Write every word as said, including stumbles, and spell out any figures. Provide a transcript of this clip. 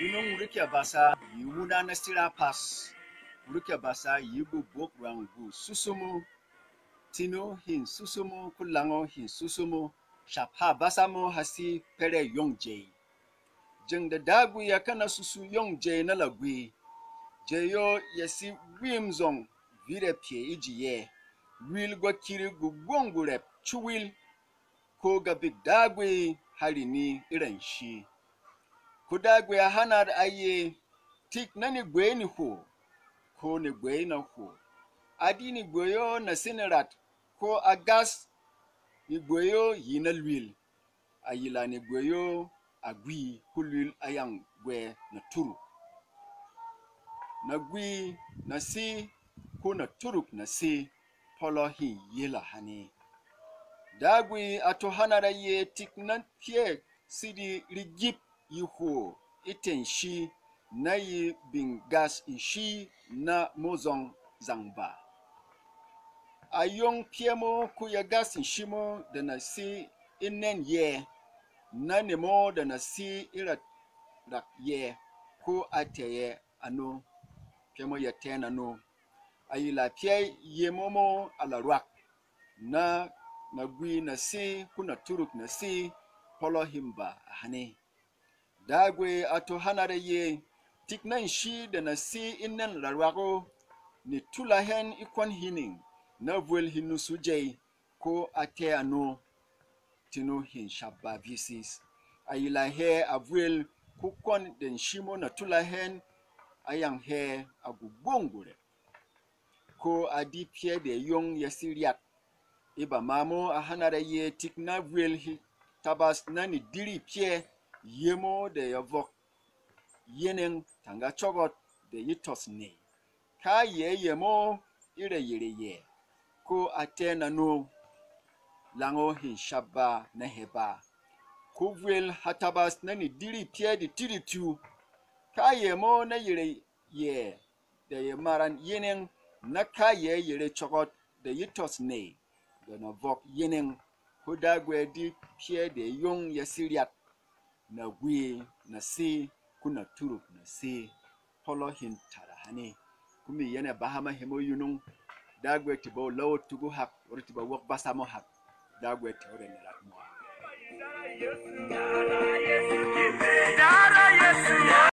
Yunung rikya basa yi wuna na sira pas. Rikya basa yi bubok rang bu susumu. Tinu hin susumu, kulango hin susumu. Shap ha basa mo ha si pere yong jey. Jeng de Dagwi ya kana susu yong jey na lagwi. Jey yo ya si wim zong vire pye e ji ye. Wil gwa kiri gu gwong gu rep chuwil. Ko gabik Dagwi ha rini e ra nshi. Ko Dagwi a hanat a ye tik na ni gwey ni hwo, ko ni gwey na hwo. A di ni gwey o na sini rat, ko a gas ni gwey o yi na lwil. A yila ni gwey o a gwi, ko lwil a yang gwey na turuk. Na gwi na si, ko na turuk na si, polo hin yela hane. Dagwi a to hanat a ye tik na pyɛ sidi rigip yi hwo e tɛn nshi na yi bing gas nshi na mo zong zang ba. A yong pyɛ mo ko ya gas nshi mo de na si e nɛn yɛ, na ne mo de na si e rat rak yɛ, ko a tɛyɛ ano, pyɛ mo ya tɛn ano. A yila pyɛ yemo mo a la rwak, na na gwi na si, ko na turuk na si, polo hin ba a hane. Dagwi a to hanat a ye tik na nshi de na si e nɛn ra rwak o, ni tula hɛn e kwɔn hining na vwel hin nusu jey, ko a tɛ ano. Tinu hin shap ba visis. A yila hɛ a vwel, ko kwɔn de nshi mo na tula hɛn a yang hɛ a gu gwong gu rep. Ko a di pyɛ de yong ya si ryat. E bama mo a hanat a ye tik na vwel hi tabas na ni diri pyɛ yemo de ya vɔk yeneng tanga chɔgɔt de yi tɔs ney. Kayɛ yemo e ra yere yɛ, ko a tɛn ano, lango hin shap ba na hɛ ba. Ko vwel ha tabas na ni diri pyɛ di tiri tu. Kayɛ mo na yere yɛ de ye maran yeneng, na kayɛ yere chɔgɔt de yi tɔs ney, de na vɔk yeneng. Ko Dagwi di pyɛ de yong ya si ryat, na gwi na si, ko na turuk na si, polo hin tara hane. Ko mi yɛnɛ bahama hemo yunung, Dagwi ti ba lɔw tugu hak, wori ti ba wok basa mo hak. Dagwi ti wori ni rat mo.